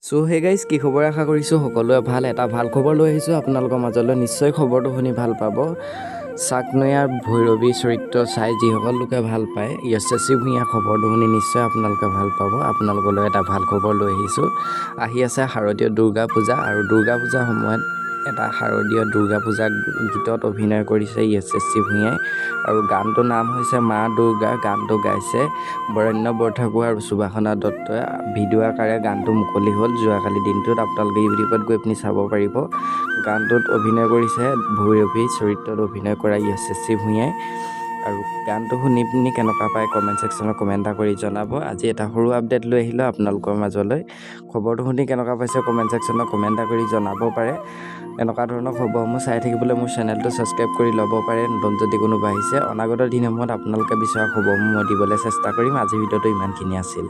চ' hey guys, কি খবৰ? আশা কৰিছোঁ সকলোৱে ভাল। এটা ভাল খবৰ লৈ আহিছোঁ আপোনালোকৰ মাজলৈ। নিশ্চয় খবৰটো শুনি ভাল পাব। চাকনৈয়াৰ ভৈৰৱী চৰিত্ৰ চাই যিসকল লোকে ভাল পায়, য়শস্বী ভূঞা, খবৰটো শুনি নিশ্চয় আপোনালোকে ভাল পাব। আপোনালোকলৈ এটা ভাল খবৰ লৈ আহিছোঁ। আহি আছে শাৰদীয় দুৰ্গা পূজা আৰু দুৰ্গা পূজাৰ সময়ত এটা শাৰদীয় দুৰ্গা পূজা গীতত অভিনয় কৰিছে য়শস্বী ভূঞাই আৰু গানটোৰ নাম হৈছে মা দুৰ্গা। গানটো গাইছে বৰেণ্য বৰঠাকুৰ আৰু সুবাসনা দত্তই। ভিডিঅ' আকাৰে গানটো মুকলি হ'ল যোৱাকালি দিনটোত। আপোনালোকে ইউটিউবত গৈ পিনি চাব পাৰিব। গানটোত অভিনয় কৰিছে ভৈৰৱী চৰিত্ৰত অভিনয় কৰা য়শস্বী ভূঞাই আৰু গানটো শুনি পিনি কেনেকুৱা পায় কমেণ্ট ছেকশ্যনত কমেণ্ট এটা কৰি জনাব। আজি এটা সৰু আপডেট লৈ আহিলোঁ আপোনালোকৰ মাজলৈ। খবৰটো শুনি কেনেকুৱা পাইছে কমেণ্ট ছেকশ্যনত কমেণ্ট এটা কৰি জনাব পাৰে। এনেকুৱা ধৰণৰ খবৰসমূহ চাই থাকিবলৈ মোৰ চেনেলটো ছাবস্ক্ৰাইব কৰি ল'ব পাৰে, নতুন যদি কোনোবা আহিছে। অনাগত দিনসমূহত আপোনালোকে বিচৰা খবৰসমূহ মই দিবলৈ চেষ্টা কৰিম। আজিৰ ভিডিঅ'টো ইমানখিনি আছিল।